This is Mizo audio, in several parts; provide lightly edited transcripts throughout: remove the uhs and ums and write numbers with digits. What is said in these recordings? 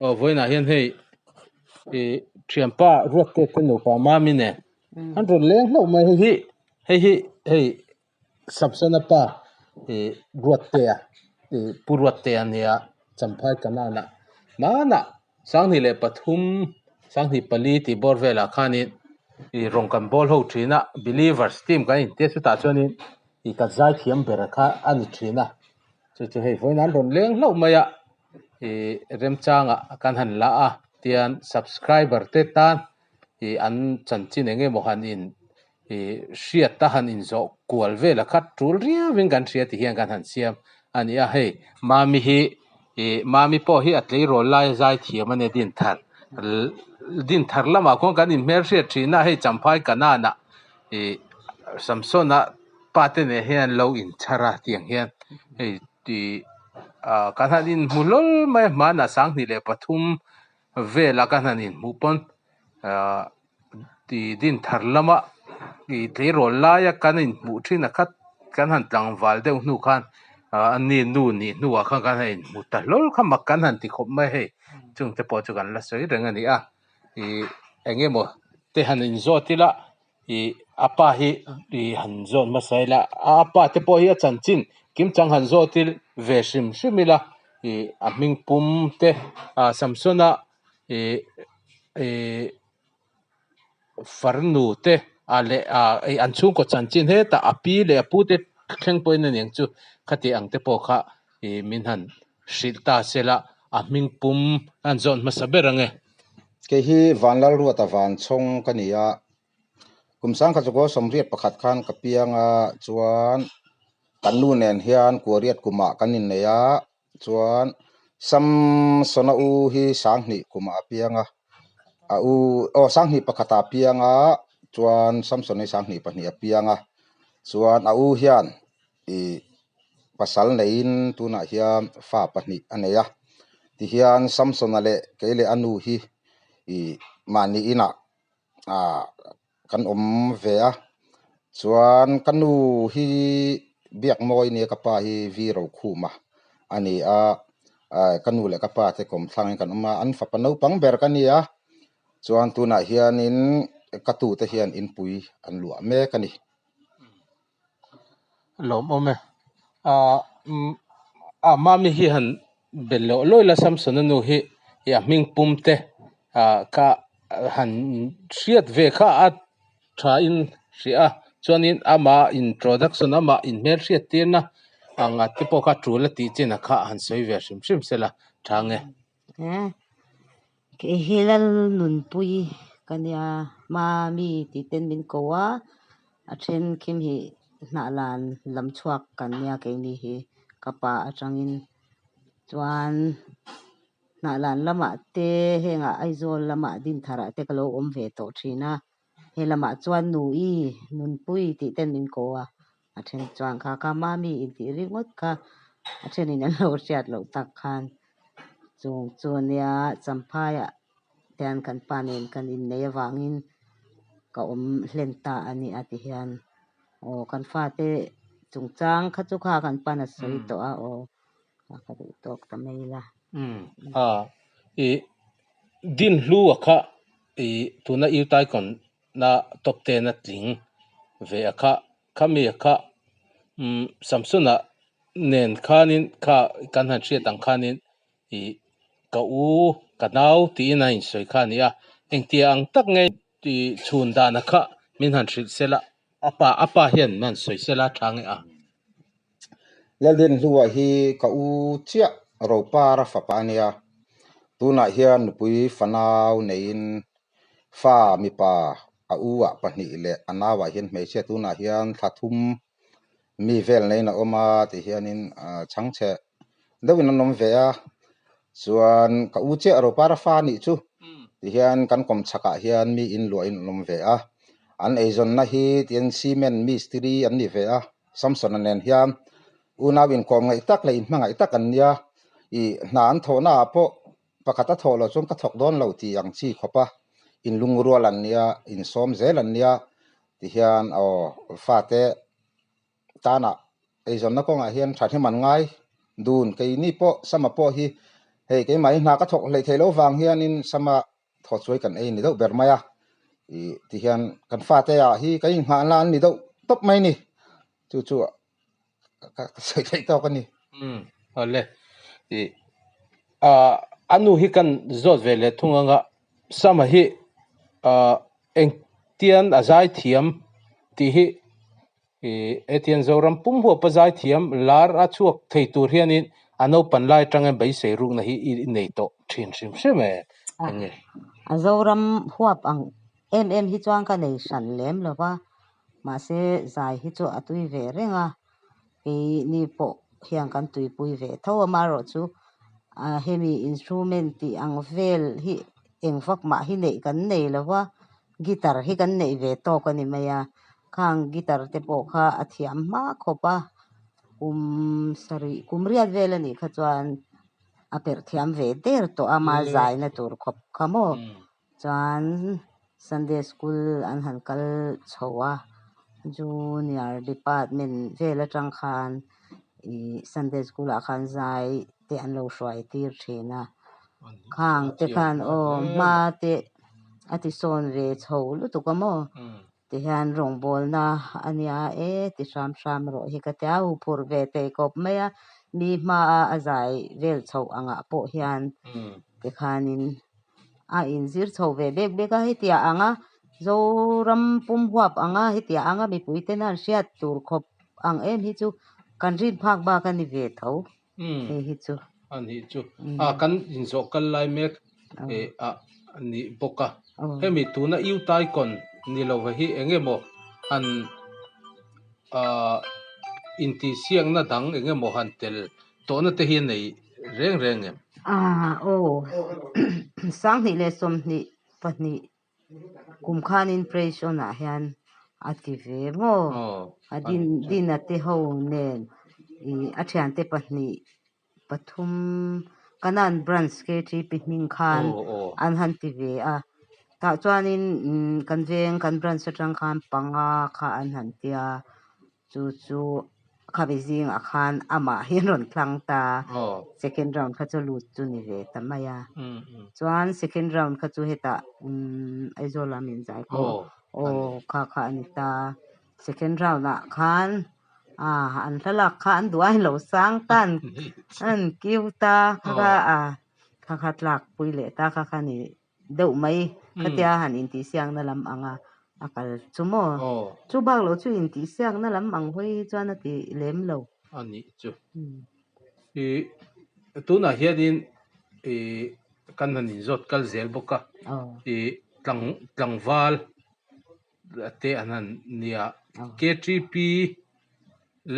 Aw vawiinah hian hei ih thianpa Ruatte te nupa Mami nen an rawn leng hlauh mai hei hi hei hi hei Samsona pa ih Ruattea ih Pu Ruattea nia Champhai Kanana hmanah 2003 2004 tih bawr velah khanin ih rawn kan bawl ho thin a Believers team kan intia chutah chuanin ih kan zaithiam ber kha a ni thin a chu chu hei vawiinah an rawn leng hlauh mai a. Ih remchanga kan han la a tian subscriber te tan ih an chanchin eng emaw han in ih hriat a han inzawh kual vel a khat tul riau in kan hria ti hian kan han siam a ni a hei mami hi ih mami pawh hi a tleirawl lai a zai thiam a nia dinthar dinthar lamah khuan kan inhmelhriat thin a hei champhai kanana ih samsona pa te nen hian an lo inchhar a tiang hian hei tih ah kan han inhmu hlawl mai a hmanah 2003 vela kan han inhmuh pawn ah tih din thar lama ih tleirawl laia kan inhmuh thin a khat kan han tlangval deuh hnu khan ah a ni nu nih hnuah khan kan han inhmu ta hlawl kha mak kan han ti khawp mai a hei chungte pawh chu kan la sawi reng a ni a ih eng emaw te han inzawt ila. Ih a pa hi ih han zawt hmasa ila a pa te pawh hi a chanchin kimchang han zawt il ve hrim hrim ila ih a hming pum te ah Samsona ih ih farnu te ah leh ah ih an chhungkaw chanchin hetah a pi leh a pu te thleng pawhin a niang chu khati ang te pawh kha ih min han hrilh ta sela a hming pum han zawt hmasa ber ang e. Kei hi Vanlalruata Vanchhawng ka ni a, kum 1981 khan ka piang a, chuan kan nu nen hian kuariat kumah kan innei a, chuan Samsona u hi 2000 kumah a piang a, a u aw 2001 ah a piang a, chuan Samsona hi 2002 a piang a, chuan a u hian ih pasal neiin tunah hian fa pahnih a nei a, tihian Samsona leh kei leh a nu hi ih mahni inah ah kan awm ve a, chuan ka nu hi Biakmawi nia ka pa hi Vi Rokhuma a ni a, ah ka nu leh ka pa te kawmthlangin kan awm a, an fapa naupang ber ka ni a, chuan tunah hianin ka tute hian inpui an luah mek a ni. Lawmawm e. Ah ah mami hi han bel loh lawi la Samsona nu hi ih a hming pum te ah kha han hriat ve kha a tha in hria a chuanin ama introduction ama inhmelhriat tirna anga te pawh kha tul a tih chin a kha han sawi ve hrim hrim sela tha nge. Kei hi Lalnunpui ka nia, Mami tih ten min ko a, a then khim hi hnahlan lam chhuak kan nia keini hi ka pa atangin chuan hnahlan lamah te hengah Aizawl lamah Dintharah te ka lo awm ve tawh thin a, he lamah chuan Nui Nunpui tih ten min ko a, a then chuan kha kha Mami intih ringawt kha a thenin an lo hriat loh tak khan. Chung chu ania Champhaiah hian kan pa nen kan innei avangin ka awm hlen ta a ni a ti hian aw kan fate chungchang kha chu kha kan pan a sawi tawh a aw ka duh tawk ta mai la. Umm a i din hlu a kha i tuna Utaicon na top ten a tling ve a kha khami a kha umm Samsona nen khanin kha kan han hriat ang khanin ih ka u ka nau tiin a insawi kha a ni a engtia ang tak nge tih chhun dana kha min han hrilh sela a pa a pa hian min han sawi sela tha nge a. Laldinhlua hi ka u chiah Ropara fapa a nia tunah hian nupui fanau neiin fa mipa a u ah pahnih leh a nauah hian hmeichhia tunah hian thla thum mi vel neiin a awm a ti hianin chhangchhe deuhin an awm ve a chuan ka u chiah Ropara fa a nih chu ti hian kan kawm chhakah hian mi inluahin an awm ve a an eizawnna hi tihian cement mistiri an ni ve a Samsona nen hian unau inkawm ngaih tak leh inhmangaih tak an nia ih hna an thawhna ah pawh pakhat a thawh loh chuan ka thawk dawn lo tih ang chi khawp a inlungrual an nia insawm zel an nia tihian aw fate tanah eizawnna kawngah hian thahnem an ngai dun keini pawh Sama pawh hi Hei keimah hi hna ka thawk hleih theih loh vang hianin sama thaw chuai kan ei ni deuh ber mai a, ih tihian kan fate ah hi kan inghahna an ni deuh tawp mai ni, chu chu ka sawi theih tawk a ni. Umm awle ih ah a nu hi kan zawt ve leh thung anga Sama hi ah engtian a zai thiam tih hi Ih hetiang Zoram pum huapa zaithiam lar a chhuak thei tur hianin a naupan lai atangin beisei rukna hi i nei tawh thin hrim hrim e A, enge? a Zoram huap ang em em hi chuan ka nei hran lem lo va, mahse zai hi chu a tui ve reng a, keini pawh hian kan tuipui ve tho a, amaherawhchu hemi instrument tih ang vel hi eng vak mah hi neih kan nei lo va, Guitar hi kan neih ve tawk a ni mai a, khang guitar te pawh kha a thiam hma khawp a, kum sarih kum riat vel a nih kha chuan a perh thiam ve der tawh a, ama zaina tur khawp kha maw chuan Sunday school an han kal chho a, junior department vel atang khan ih Sunday school ah khan zai te an lo hruai tir thin a. Khang te khan aw hma te a ti sawn ve chho lutuk a maw ti hian rawngbawlna a nia e ti hram hram rawh hi ka tia hu phurh ve thei khawp mai a mi hmaa a zai vel chhoh angah pawh hian tikhanin a inzir chho ve bek bek a hetiah ang a Zoram pum huap ang a hetiah ang a mipui tena an hriat tur khawp ang em hi chu kan rin phak bak a ni ve tho. Hei hi chu. A nih chu. A kan inzawh kal lai mek a nih bawk a. Hemi tuna Utaicon ni lova hi eng emaw han intihsiakna dang eng emaw han tel tawhna te hi a nei reng reng em? A aw. 2022 Kum khanin Praise On ah hian a ti ve maw? A din Dina te ho nen ih a thiante pahnih pathum Kanan Branch KTP hming khan an han ti ve a. Tah chuanin kan veng kan branch atang khan panga kha an han tia. Chu chu khami zingah khan amah hi an rawn thlang ta, second round kha chu lut chu ni ve ta mai a. Chuan second round kha chu hetah Aizawl ah min zai kawh aw kha kha a ni ta. Second round ah khan an thlalak kha an duh ain lo sang ta an kiu ta kha kha a kha kha tlak pui leh ta kha kha ni. deuh mai khatia han intihsiakna lam ang a a kal chu maw chu bak loh chu intihsiakna lam ang hawi hi chuan a ti lem lo. A nih chu. Ih tunah hianin ih kan han inzawt kal zel bawk a ih tlang tlangval te an han nia KTP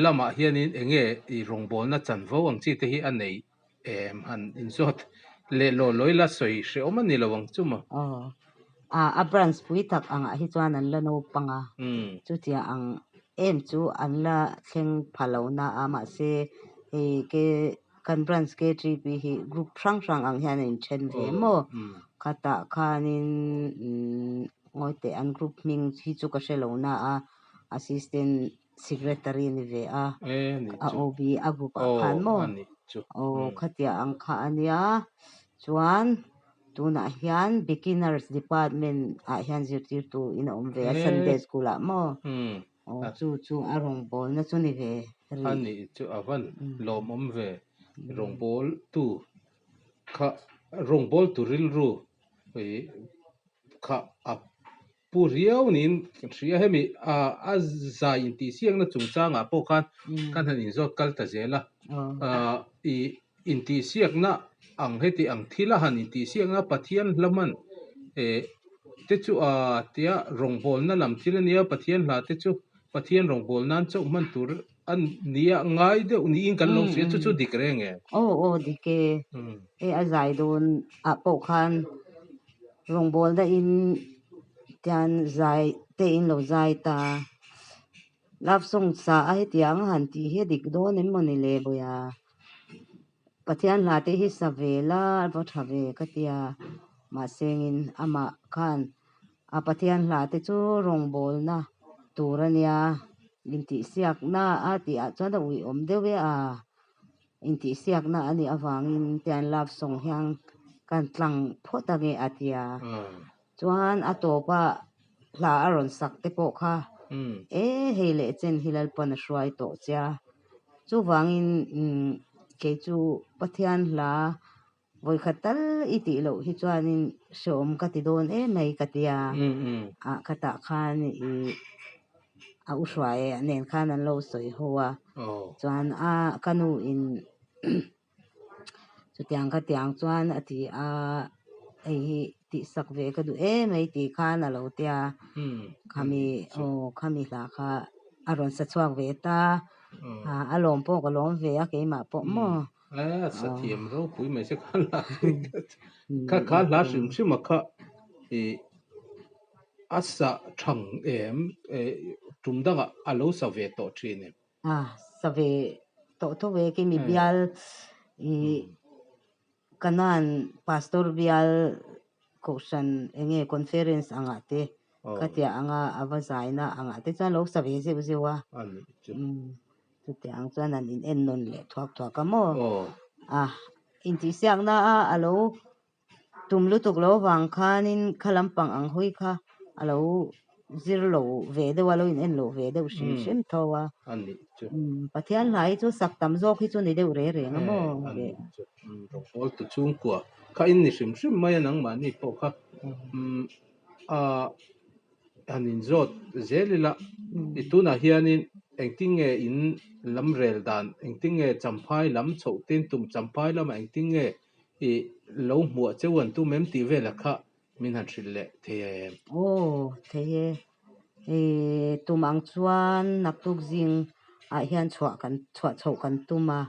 lamah hianin eng nge ih rawngbawlna chanvo ang chi te hi a nei Em han inzawt leh law lawi la sawi hrehawm a ni lo ang chu maw? Aw, a a branch pui tak angah hi chuan an la naupang a, chutia ang em chu an la thleng pha lo na a, mahse hei ke kan branch KTP hi group hrang hrang ang hian a inthen ve maw? Khatah khanin ngawi teh an group hming hi chu ka hre lo na a, assistant Secretary ni ve a, a OB a group ah khan maw? Aw khatiah ang kha a nia, chuan tunah hian Beginners Department ah hian zirtirtu in a awm ve a Sunday School ah maw? Aw chu chu a rawngbawlna chu ni ve rih. A nih chu a van lawmawm ve, rawngbawltu kha rawngbawltu rilru kha a Pu riau niin ka hria hemi a zai intihsiakna chungchangah pawh khan kan han inzawt kal ta zel a, ih intihsiakna ang heti ang thila han intihsiakna Pathian hla hman eh te chu a tia rawngbawlna lam thil a nia Pathian hla te chu Pathian rawngbawlna'n chauh hman tur a nia ngai deuh niin kan lo hria chu chu dik reng em? Aw aw dik e, hei a zai dawn ah pawh khan Rawngbawlna in tian zai te in lo zai ta. Love song sa a hetiang a han tih hi a dik dawn em maw ni le Bawiha? Pathian hla te hi sa ve la a va tha ve ka tia. Mahsengin amah khan a Pathian hla te chu rawngbawlna tur a nia intihsiakna a tih ah chuan a uiawm deuh e a. Intihsiakna a nih avangin tian love song hian kan tlang phawt ange a ti a. Chuan a tawpa hla a rawn sak te pawh kha e hei leh chen hi Lalpan a hruai tawh che a. Chuvangin kei chu Pathian hla vawikhat tal i tih loh hi chuanin hrehawm ka ti dawn em mai ka ti a. Ah khatah khan i a u hruai nen khan an lo sawi ho a. Chuan a ka nu in chutiang ka tiang chuan a ti a, hei hi tihsak ve ka duh em mai tih khan a lo tia. Khami aw khami hla kha a rawn sa chhuak ve ta. A lawm pawh ka lawm ve a keimah pawh maw. A sa thiam ropui mai se kha hla kha kha hla hrim hrim a kha i a sa thang em tum dangah a lo sa ve tawh thin em? A sa ve tawh tho ve kimi bial i Kanan pastor bial kohhran enge conference angah te khatia anga a va zaina angah te chuan lo sa ve zeuh zeuh a. Chutiang chuan an in en nawn leh thuak thuak a maw? A intihsiakna a a lo tum lutuk lo vang khanin kha lampang ang hawi kha a lo zir lo ve deuh a, lo in en lo ve deuh hrim hrim tho a. Pathian hla hi chu sak tam zawk hi chu ni deuh reng reng a maw? Rawngbawl tu chhungkua kha in ni hrim hrim mai a nangmahni pawh kha a han inzawt zel ila i tunah hianin engtin nge in lam rel dan engtin nge Champhai lam chhoh tin tum Champhai lamah engtin nge i lo hmuah cheu an tum em tih velah kha min han hrilh leh thei em? Aw thei e, i tum ang chuan naktuk zing ah hian chhuah kan chhuah chhoh kan tum a,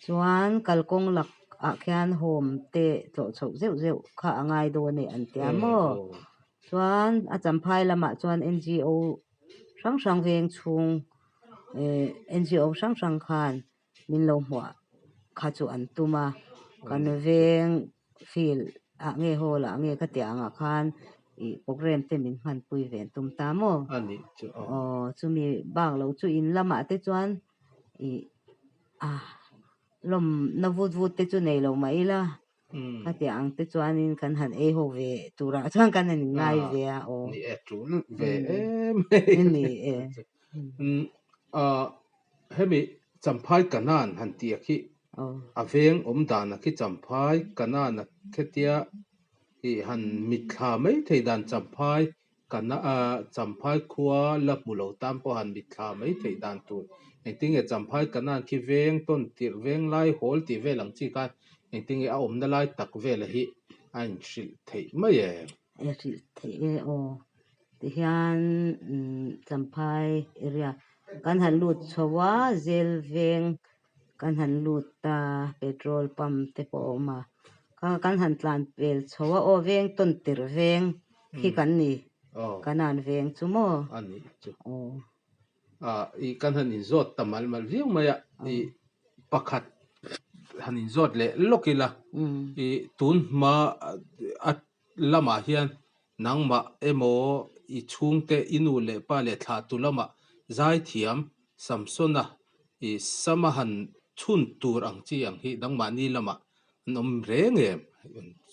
chuan kalkawng lak ah khian home te tlawh chhoh zeuh zeuh kha a ngai dawn e an tia maw? Chuan a Champhai lamah chuan NGO hrang hrang veng chhung eh NGO hrang hrang khan min lo hmuah kha chu an tum a, kan veng field ah nge hall ah nge ka tih angah khan ih program te min hmanpui ve an tum ta maw? Aw chumi bak lo chu in lamah te chuan ih a lawmna vut vut te chu nei lo mah ila Khatiang ang te chuanin kan han ei ho ve turah chuan kan han inngai ve a aw. Ni e, tul ve em mai. Ni e. Hemi Champhai Kanan han tih a khi a veng awm dan a khi Champhai Kanan a khetia i han mitthla mai thei dan Champhai Kana Champhai khua la hmu lo tan pawh han mitthla mai theih dan tur engtin nge Champhai Kanan khi veng tawn tirh veng lai hawl tih vel ang chi khan engtin nge a awmna lai tak vela hi a inhrilh theih mai em? A hrilh theih e aw. Tihian Champhai area kan han lut chho a, Zel veng kan han lut ta, petrol pump te pawh a awm a, kha kan han tlan pel chho a, aw veng tawn tirh veng khi kan ni, kan han veng chu maw? A nih chu. Aw. I kan han inzawt ta malh malh viau mai a, i pakhat han inzawt leh lawk ila, i tun hma a lamah hian nangmah emaw i chhungte i nu leh pa leh thlahtu lamah zaithiam Samsona i sama han chhun tur ang chi ang hi nangmahni lamah an awm reng em?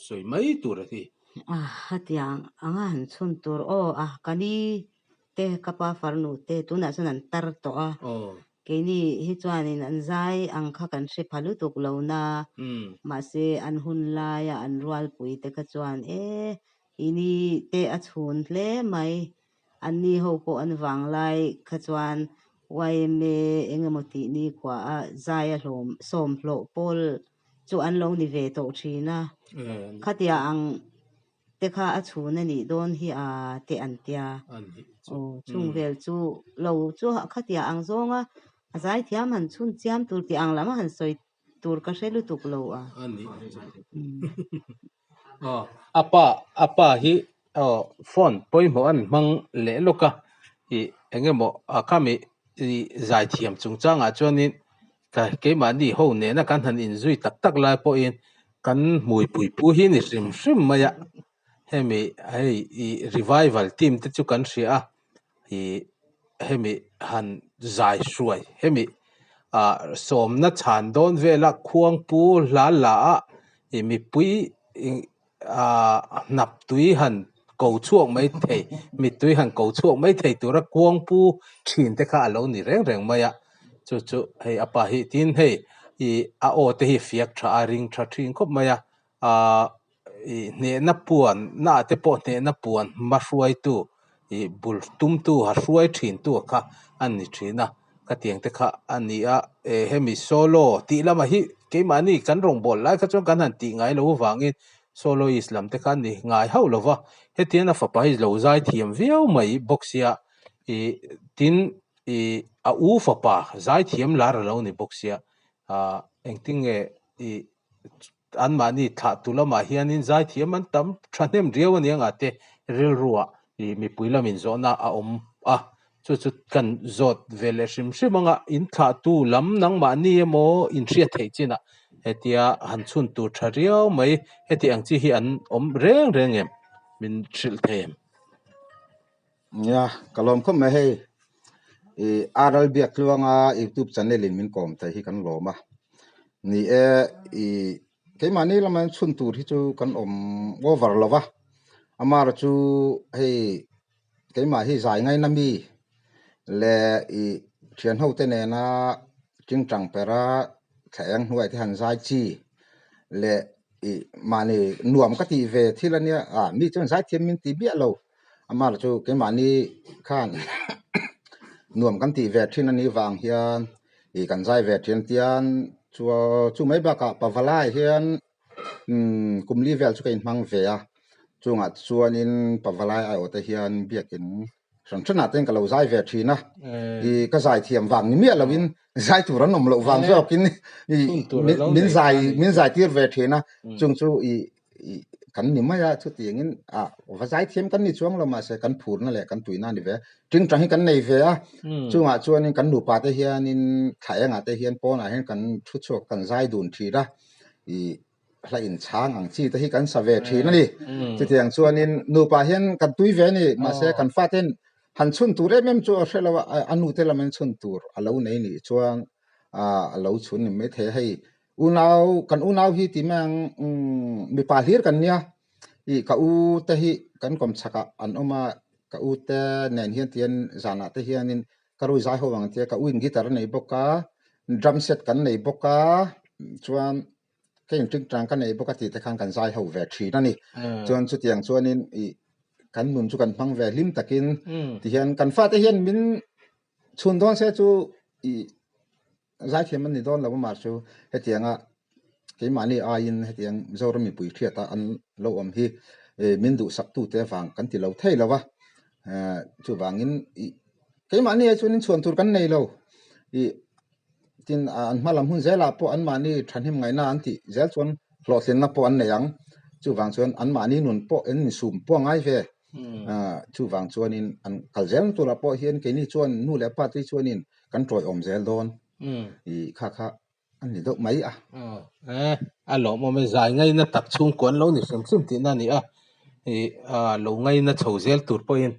Sawi mai tur a ni. A hetiang anga han chhun tur aw a ka ni te ka pa farnu te tunah chuan an tar tawh a. Keini hi chuanin an zai ang kha kan hre pha lutuk lo na, mahse an hun laia an rualpui te kha chuan e, ini te a chhun hle mai, anni ho pawh an vang lai kha chuan yma eng emaw tih ni khua a zai a hlawm sawm hlawh pawl chu an lo ni ve tawh thin a, khatia ang te kha a chhun a nih dawn hi a te an tia. Aw chung vel chu lo chu khatia ang zawnga a zaithiam han chhun chiam tur tih ang lam a han sawi tur ka hre lutuk lo a. A nih chu. Aw a pa a pa hi aw phone pawimawh an hmang leh lawk a ih eng emaw a khami ih zaithiam chungchangah chuanin Ka keimahni ho nena kan han inzui tak tak lai pawhin kan hmuipui pu hi ni hrim hrim mai a, hemi hei i revival team te chu kan hria a, i hemi han zai hruai hemi Ah sawmna chhan dawn vela khuangpu hla la a ih mipui ah hnap tui han ko chhuak mai thei, mittui han ko chhuak mai thei tura khuangpu thin te kha a lo ni reng reng mai a. Chu chu hei a pa hi tin hei ih a aw te hi fiak tha a ring tha thin khawp mai a. Ah ih hnehna puan naah te pawh hnehna puan hma hruaitu ih bul tumtu ha hruai thintu kha a ni thin a, khatiang te kha a ni a, eh hemi solo tih lamah hi keimahni kan rawngbâwl lai kha chuan kan han tih ngai lo avangin soloist lam te kha a ni ngai hauh lo va, hetiang a fapa hi lo zai thiam viau mai bawk sia ih tin ih a u fapa zai thiam lar a lo ni bawk sia ah engtin nge ih Anmahni thlahtu lamah hianin zaithiam an tam thahnem riau a nia ngah te rilruah ih mipui lamin zawhna a awm a, chu chu kan zawt ve leh hrim hrim anga in thlahtu lam nangmahni emaw inhriat theih chinah hetia han chhun tur tha riau mai heti ang chi hi an awm reng reng em min hrilh thei em? Nia, ka lawm khawp mai hei. I RL Biaktluanga YouTube channel in min kawm thei hi kan lawm a. Ni e, i keimahni lama chhun tur hi chu kan awm over lo va. Amar chu hei keimah hi zai ngaina mi leh i thian ho te nena tingtang pera thla eng hnuai te han zai chi leh i mahni nuam ka tih ve thil ania, a mi chuan zaithiam min ti miah lo. Amah chu keimahni khan nuam kan tih ve thin anih vang hian ih kan zai ve thin tian chu mai bakah Pavalai hian umm kum li vel chu ka inhmang ve a, chungah chuanin Pavalai aiawh te hian biakin hran hranah te hian ka lo zai ve thin a, ih ka zai thiam vang ni miah loin zai tur an awm loh vang zawkin ih min zai min zai tir ve thin a, chung chu ih kan ni mai a, chutiangin ah va zaithiam kan ni chuang lo mahse kan phurna leh kan tuina a ni ve. Tingtang hi kan nei ve a, chungah chuanin kan nupa te hianin thla engah te hian pawnah hian kan thu chhuak kan zai dun thin a, ih hla inchhang ang chi te hi kan sa ve thin a ni. Chutiang chuanin nupa hian kan tui ve a ni, mahse kan faten han chhun tur em em chu a hre lo a, a nute lamin chhun tur a lo nei nih chuan ah a lo chhun ni maithei a hei. Unau, kan unau hi ti mai ang, mipa hlir kan nia, ih ka u te hi kan kawm chhakah an awm a, ka u te nen hian tihian zanah te hianin ka rui zai ho ang tia ka u in guitar a nei bawk a, drum set kan nei bawk a, chuan ka in tingtang ka nei bawk a tih te khan kan zai ho ve thin a ni. Chuan chutiang chuanin ih kan nun chu kan hmang ve hlim takin tihian kan fate hian min chhun dawn se chu ih Zaithiam an ni dawn lo amah chu hetianga keimahni aiin hetiang Mizoram mipui hriata an lo awm hi min duhsaktute avang kan ti lo thei lo a, chuvangin ih keimahni ah chuan inchhuan tur kan nei lo ih tin an hma lam hun zelah pawh anmahni thahnem ngaihna an tih zel chuan hlawhtlinna pawh an nei ang, chuvang chuan anmahni nun pawh an insum pawh a ngai ve, chuvang chuanin an kal zel turah pawh hian keini chuan nu leh pa te chuanin kan tawiawm zel dawn i kha kha a ni deuh mai a. E, a lawmawm e, zai ngaina tak chhungkua an lo ni hrim hrim tihna a ni a, i a lo ngaina chho zel tur pawhin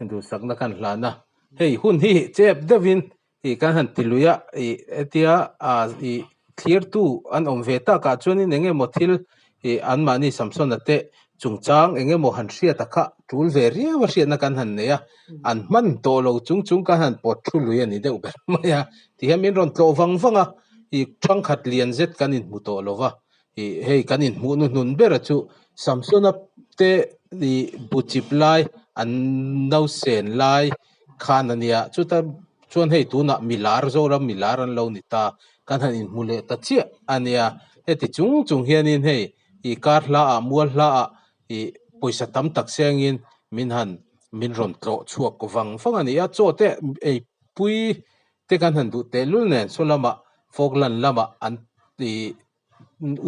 duhsakna kan hlan a. Hei hun hi chep deuhin i kan han ti lui a, i hetia a i thlirtu an awm ve takah chuanin eng emaw thil I anmahni Samsona te chungchang eng emaw han hriat a kha tul ve riau a hriatna kan han nei a, an hman tawh lo chung chung kan han pawt thu lui a ni deuh ber mai a. Tihian min rawn tlawh vang vang a, i thangkhat lian zet kan inhmu tawh lo va, i hei kan inhmuh hnuhnun bera chu Samsona te i bu chip lai an nausen lai khan a nia, chuta chuan hei tunah milar Zoram milar an lo ni ta, kan han inhmu leh ta chiah a nia. Heti chung chung hianin hei i kar hlaah mual hlaah i pawisa tam tak sengin min han min rawn tlawh chhuak vang vang a ni a, chaw te ei pui te kan han duh tehlul nen saw lamah Falkland lamah an i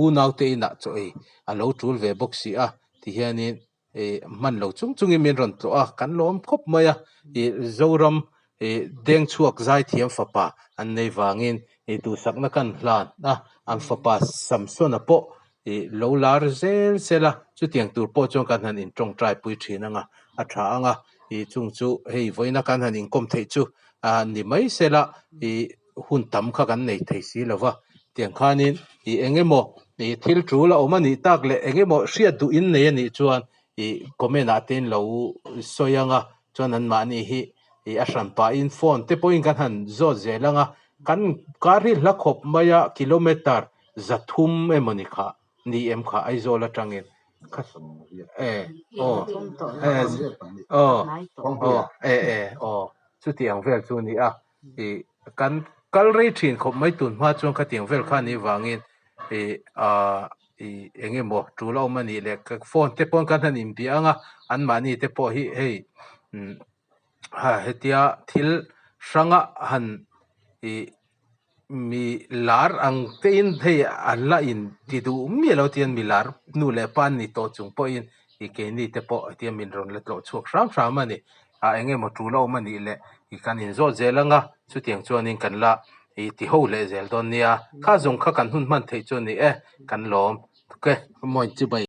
unaute inah chaw ei a lo tul ve bawk si a tihianin ih hman lo chung chungin min rawn tlawh a, kan lawm khawp mai a, ih Zoram ih Dengchhuak Zaithiam fapa an nei vangin ih duhsakna kan hlan a, an fapa Samsona pawh ih lo lar zel zel a, chutiang tur pawh chuan kan han intawngtai pui thin ang a, a tha ang a, ih chung chu hei vawiina kan han inkawm theih chu a ni mai sela ih. hun tam kha kan nei thei si lo va, tiang khanin ih eng emaw ih thil tul a awm a nih tak leh eng emaw hriat duh in nei a nih chuan ih comment ah te in lo sawi ang a, chuan anmahni hi ih a hran pahin phone te pawhin kan han zawt zel ang a, kan kar hi hla khawp mai a kilometer 300 emaw ni kha ni em kha Aizawl atangin kha e aw e aw aw e e aw chutiang vel chu a ni a ih kan kal rei thin khawp mai tun hma chuan khatiang vel kha a nih vangin ih ah ih eng emaw tul a awm a nih leh phone te pawh kan han inbiah ang a anmahni te pawh hi hei umm ha hetia thil hranga han ih mi lar ang tein hei an la in ti duh miah lo tihian mi lar nu leh pa an ni tawh chung pawhin ih keini te pawh hetia min rawn la tlawh chhuak hram hram a ni. Ah eng emaw tul a awm a nih leh ih kan inzawt zel ang a, chutiang chuanin kan la ih ti ho leh zel dawn nia. Kha zawng kha kan hun hman theih chu a ni e, kan lawm. Ok, mawi chibai.